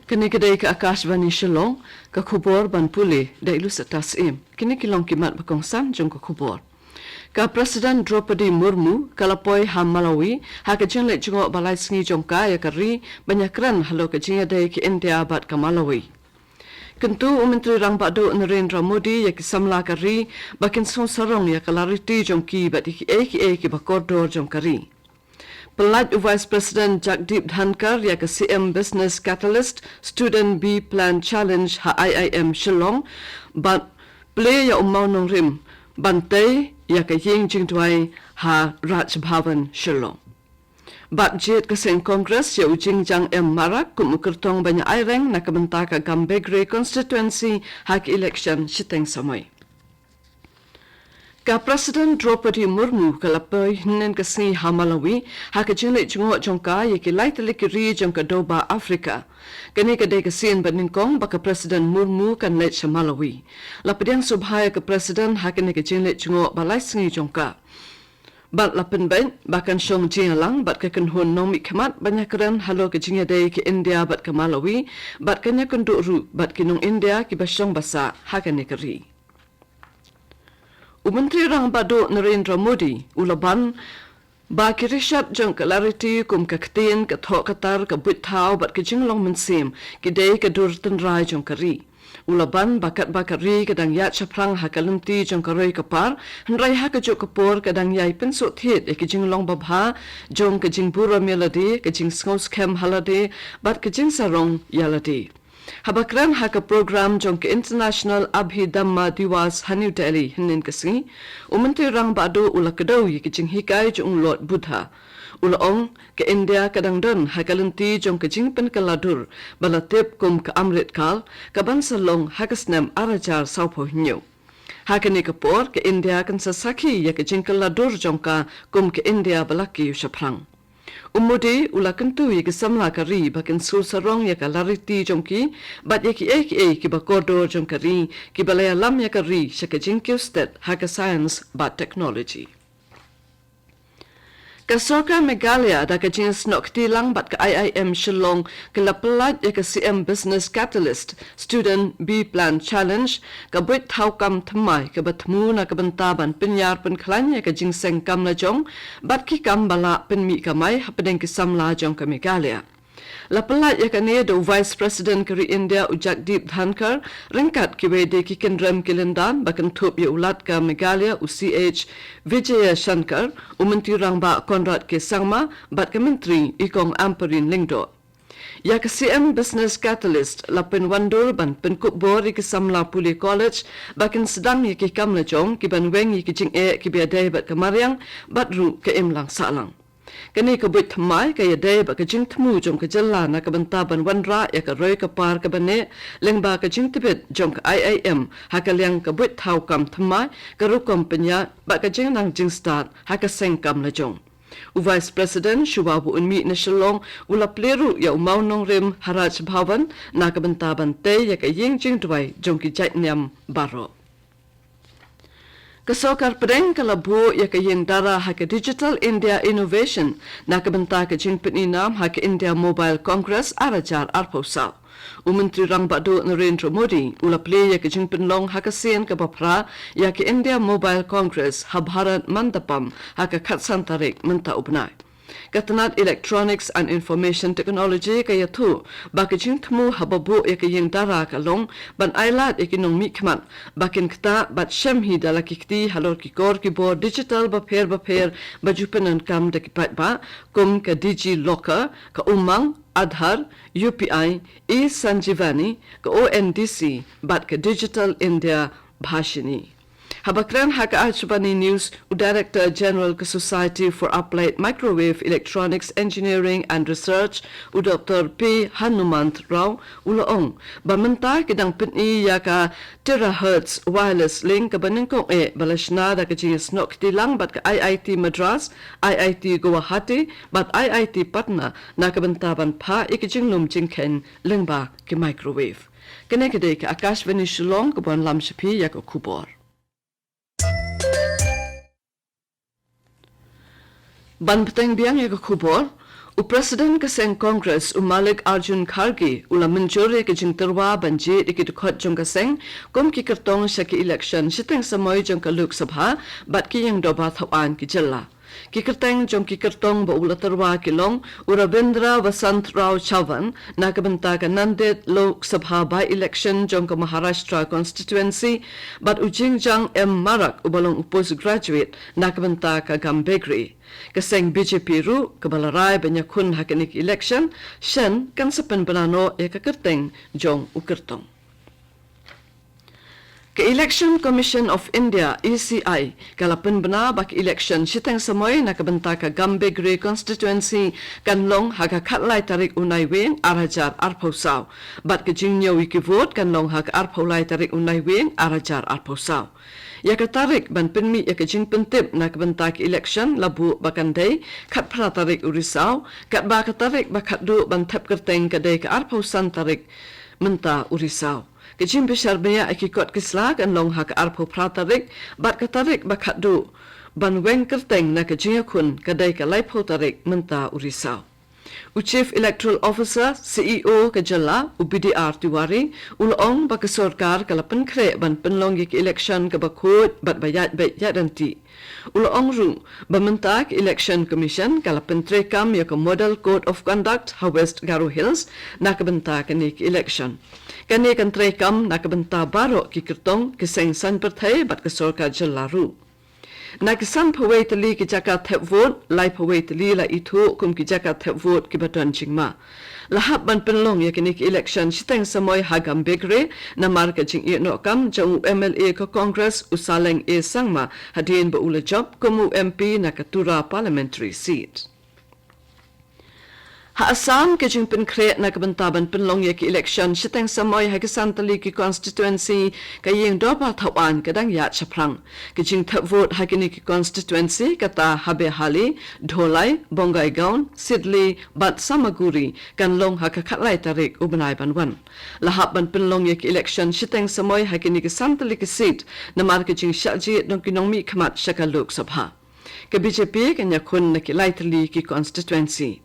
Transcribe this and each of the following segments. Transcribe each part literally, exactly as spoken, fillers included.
Kane ka dei ka Akashvani Shillong, ka khubor ban pule da i Lucy Tasim. Kine ki long ki mat ba kongsan jong ka khubor. Ka President Draupadi Murmu ka la poi ha Malawi ha ka jingleit jngoh ba lai sngi jong ka ïa ka ri ban ïakren halor ka jingïadei ka India bad ka Malawi. Kyntu u Myntri Rangbah Duh Narendra Modi ïa ki samla ka ri ba kin sngewsarong ïa ka lariti jong ki bad ïa kiei kiei kiba kordor jong ka ri. Pyllait u Vice President Jagdeep Dhankhar ïa ka C M Business Catalyst Student B Plan Challenge ha I I M Shillong bad plie ïa u mawnongrim ban tei ïa ka ïing jingduwai ha Raj Bhavan Shillong. Bad jied ka seng Congress ïa u Jingjang M Marak kum u kyrtong ban ïa aireng na ka bynta ka Gambegre constituency ha ka election shiteng samoi. Ka President Draupadi Murmu ka la poi hynnin ka sngi ha Malawi ha ka jingleit jngoh jong ka ïa ki lai tylli ki ri jong ka Doba Africa. Kane ka dei ka sien ba nyngkong ba ka President Murmu kan leit sha Malawi. La pdiang sngewbha ïa ka President ha kane ka jingleit jngoh ba lai sngi jong ka. Bad la pynbeit ba kan shong jingïalang bad ka kynhun nongmihkhmat ban ïakren halor ka jingïadei ka India bad ka Malawi bad kan ïakynduh ruh bad ki nong India kiba shong basa ha kane ka ri. U Myntri Rangbah Duh Narendra Modi u la ban ba ki rishot jong ka lariti kum ka ktien, ka thoh ka tar, ka buit thaw bad ka jinglong mynsiem ki dei ka dur tynrai jong ka ri. U la ban ba katba ka ri ka dang ïaid shaphrang ha ka lynti jong ka roi ka par, hynrei ha kajuh ka por ka dang ïai pynsuk thied ïa ki jinglong babha jong ka jingburom ïa lade, ka jingsngew skhem ha lade bad ka jingsarong ïa lade. Haba kren ha ka program jong ka International Abhidhamma Diwas ha New Delhi hynnin ka sngi, u Myntri Rangbah Duh u la kdew ïa ka jinghikai jong u Lord Buddha. U la ong, ka India ka dang don ha ka lynti jong ka jingpynkylla dur ba la tip kum ka Amrit Kal, ka ban sa long ha ka snem ar hajar sawphew hynñiew. Ha kane ka por ka India kan sa sakhi ïa ka jingkylla dur jong ka kum ka India ba la kiew shaphrang. U Modi u la kyntu ïa ki samla ka ri ba kin sngewsarong ïa ka lariti jong ki bad ïa kiei kiei kiba kordor jong ka ri kiba la ïalam ïa ka ri sha ka jingkiew stet ha ka science bad technology. Ka Sorkar Meghalaya da ka jingsnoh kti lang bad ka I I M Shillong ka la pyllait ïa ka C M Business Catalyst Student B Plan Challenge, ka buit thaw kam thymmai kaba thmu na ka bynta ban pynïar pynkhlaiñ ïa ka jingseng kam lajong bad ki kam ba lah pynmih kamai hapdeng ki samla jong ka Meghalaya. La pyllait ïa kane da u Vice President ka ri India u Jagdeep Dhankhar ryngkat kiwei de ki kynrem ki lyndan ba kynthup ïa u Lat ka Meghalaya u C H Vijayashankar, u Myntri Rangbah Conrad K Sangma bad ka Myntri i Kong Ampareen Lyngdoh. Ïa ka C M Business Catalyst la pynwandur ban pynkup bor ïa ki samla pule college ba kin sdang ïa ki kam lajong ki ban weng ïa ki jingeh kiba ïadei bad ka mariang bad ruh ka imlang sahlang. Kane ka buit thymmai ka ïadei bad ka jingthmu jong ka jylla na ka bynta ban wanrah ïa ka roi ka par kaba neh lyngba ka jingtbit jong ka I I M ha ka liang ka buit thaw kam thymmai, ka rukom pynïaid bad ka jingnang jingstad ha ka seng kam lajong. U Vice President shuwa ba un mih na Shillong u la plie ruh ïa u mawnongrim ha Raj Bhavan na ka bynta ban tei ïa ka ïing jingduwai jong ki jait niam baroh. Ka Sorkar Pdeng ka la buh ïa ka ïing dara ha ka Digital India Innovation na ka bynta ka jingpyni nam ha ka India Mobile Congress ar hajar arphew saw. U Myntri Rangbah Duh Narendra Modi u la plie ïa ka jingpynlong ha ka sien kaba phra ïa ka India Mobile Congress ha Bharat Mandapam ha ka khatsan tarik mynta u bnai. Ka tnat Electronics and Information Technology ka ïathuh ba ka jingthmu haba buh ïa ka ïing dara ka long ban ailad ïa ki nongmihkhmat ba kin ktah bad shem hi da la ki kti halor ki kor ki bor digital bapher bapher ba ju pyndonkam da ki paidbah kum ka DigiLocker, ka Umang, Aadhaar, U P I, e-Sanjeevani, ka O N D C bad ka Digital India Bhashini. Haba kren ha ka Akashvani News u Director General ka Society for Applied Microwave Electronics Engineering and Research u Doctor P Hanumant Rao u la ong ba mynta ki dang pyni ïa ka terahertz wireless link kaba nyngkong eh ba la shna da ka jingïasnoh kti lang bad ka I I T Madras, I I T Guwahati bad I I T Patna na ka bynta ban phah ïa ka jinglum jingkheiñ lyngba ki microwave. Kane ka dei ka Akashvani Shillong kaba wanlam sha phi ïa ka khubor. Ban bteng biang ïa ka khubor, U President ka seng Congress, u Mallikarjun Kharge, u la mynjur ïa ka jingtyrwa ban jied ïa ki dkhot jong ka seng kum ki kyrtong sha ki election shiteng samoi jong ka Lok Sabha bad ki ïing dorbar thaw aiñ ki jylla. Ki kyrteng jong ki kyrtong ba u la tyrwa ki long u Ravindra Vasantrao Chavan na ka bynta ka Nanded Lok Sabha by-election jong ka Maharashtra constituency, bad u Jingjang M Marak uba long u postgraduate na ka bynta ka Gambegre. Ka seng B J P ruh kaba la rai ban ïakhun ha kane ka election, shen kan sa pynbna noh ïa ka kyrteng jong u kyrtong. Ka Election Commission of India, E C I, ka la pynbna ba ka election shiteng samoi na ka bynta ka Gambegre constituency kan long ha ka khatlai tarik u Naiwieng ar hajar arphew saw, bad ka jingñiew ïa ki vote kan long ha ka arphew lai tarik u Naiwieng ar hajar arphew saw. Ïa ka tarik ban pynmih ïa ka jingpyntip na ka bynta ka election la buh ba kan dei khatphra tarik u Risaw, katba ka tarik ba khatduh ban thep kyrteng ka dei ka arphew san tarik mynta u Risaw. Ka jingbishar bniah ïa ki kot ki sla kan long ha ka arphew phra tarik, bad ka tarik ba khatduh ban weng kyrteng na ka jingïakhun ka dei ka laiphew tarik mynta u Risaw. U Chief Electoral Officer, C E O ka jylla, u B D R Tiwari, u la ong ba ka sorkar ka la pynkhreh ban pynlong ïa ka election kaba khuid bad ba ïaid beit ïaid ryntih. U la ong ruh ba mynta ka Election Commission ka la pyntreikam ïa ka Model Code of Conduct ha West Garo Hills na ka bynta kane ka election. Kane kan treikam na ka bynta baroh ki kyrtong, ki seng saiñ pyrthei bad ka sorkar jylla ruh. Na ki sanphew wei tylli ki jaka thep vote, laiphew wei tylli la ithuh kum ki jaka thep vote kiba don jingma. La hap ban pynlong ïa kane ka election shiteng samoi ha Gambegre, namar ka jingïehnoh kam jong u M L A ka Congress, u Saleng A Sangma, hadien ba u la jop kum u M P na ka Tura Parliamentary Seat. Ha Assam, ka jingpynkhreh na ka bynta ban pynlong ïa ka election shiteng samoi ha ki san tylli ki constituency ka ïing dorbar thaw aiñ ka dang ïaid shaphrang. Ka jingthep vote ha kine ki constituency kata ha Behali, Dholai, Bongaigaon, Sidli bad Samaguri kan long ha ka khatlai tarik u bnai ban wan. La hap ban pynlong ïa ka election shiteng samoi ha kine ki san tylli ki seat namar ka jingshah jied jong ki nongmihkhmat sha ka Lok Sabha. Ka B J P kan ïakhun na ki lai tylli ki constituency.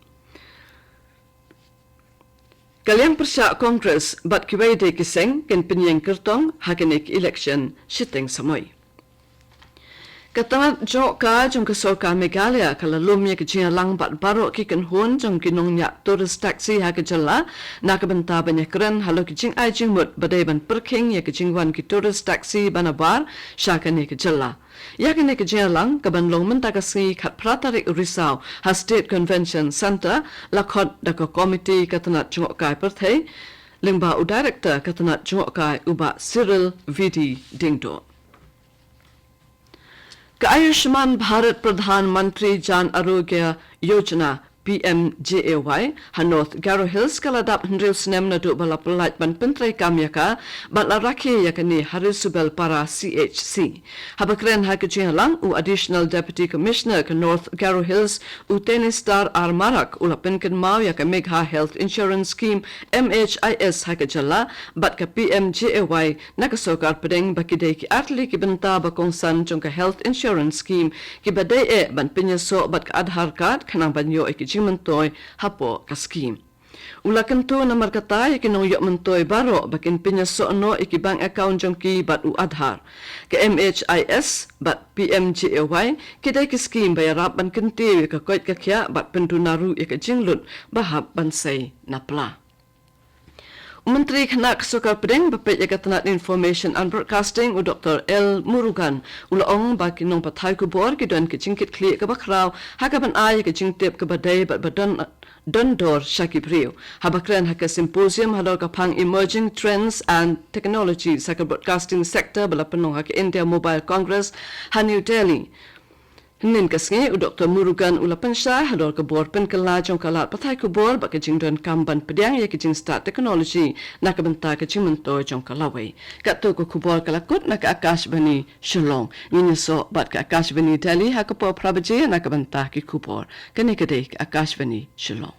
Ka liang pyrshah Congress bad kiwei de ki seng kin pynïeng kyrtong ha kane ka election shiteng samoi. Ka tnat jngohkai jong ka sorkar Meghalaya ka la lum ïa ka jingïalang bad baroh ki kynhun jong ki nongñiah tourist taxi ha ka jylla na ka bynta ban ïakren halor ki jingai jingmut ba dei ban pyrkhing ïa ka jingwan ki tourist taxi ba nabar sha kane ka jylla. Ïa kane ka jingïalang kaban long mynta ka sngi khatphra tarik u Risaw ha State Convention Centre la khot da ka komiti ka tnat jngohkai pyrthei lyngba u director ka tnat jngohkai u Bah Cyril V D Diengdoh. Ka Ayushman Bharat Pradhan Mantri Jan Arogya Yojana, P M J A Y, ha North Garo Hills ka la dap hynriew snem naduh ba la pyllait ban pyntreikam ïa ka bad la rakhe ïa kane ha Risubelpara C H C. Haba kren ha ka jingïalang, u Additional Deputy Commissioner ka North Garo Hills, u Tenistar R Marak, u la pynkynmaw ïa ka Megha Health Insurance Scheme, M H I S, ha ka jylla bad ka P M J A Y na ka sorkar pdeng ba ki dei ki artylli ki bynta ba kongsan jong ka Health Insurance Scheme kiba dei eh ban pynïasoh bad ka Aadhaar card khnang ban ïoh ïa ki jingmyntoi hapoh ka scheme. U la kyntu namar kata ïa ki nongïoh myntoi baroh ba kin pynïasoh noh ïa ki bank account jong ki bad u Aadhaar. Ka M H I S bad P M J A Y ki dei ki scheme ba ïarap ban kyntiew ïa ka koit ka khiah bad pynduna ruh ïa ka jinglut ba hap ban sei na pla. U Myntri Khynnah ka Sorkar Pdeng ba peit ïa ka tnat Information and Broadcasting, u Doctor L Murugan, u la ong ba ki nongpathai khubor ki don ka jingkitkhlieh kaba khraw ha kaban ai ïa ka jingtip kaba dei bad ba don, don dor sha ki briew. Haba kren ha ka symposium halor ka phang Emerging Trends and Technologies ha ka broadcasting sector ba la pynlong ha ka India Mobile Congress ha New Delhi hynnin ka sngi, u Doctor Murugan u la pynshai halor ka bor pynkylla jong ka lad pathai khubor bad ka jingdonkam ban pdiang ïa ka jingstad technology na ka bynta ka jingmyntoi jong ka lawei. Katto ka khubor ka la kut na ka Akashvani Shillong. Ngin ïasoh bad ka Akashvani Delhi ha ka por phra baje na ka bynta ki khubor. Kane ka dei ka Akashvani Shillong.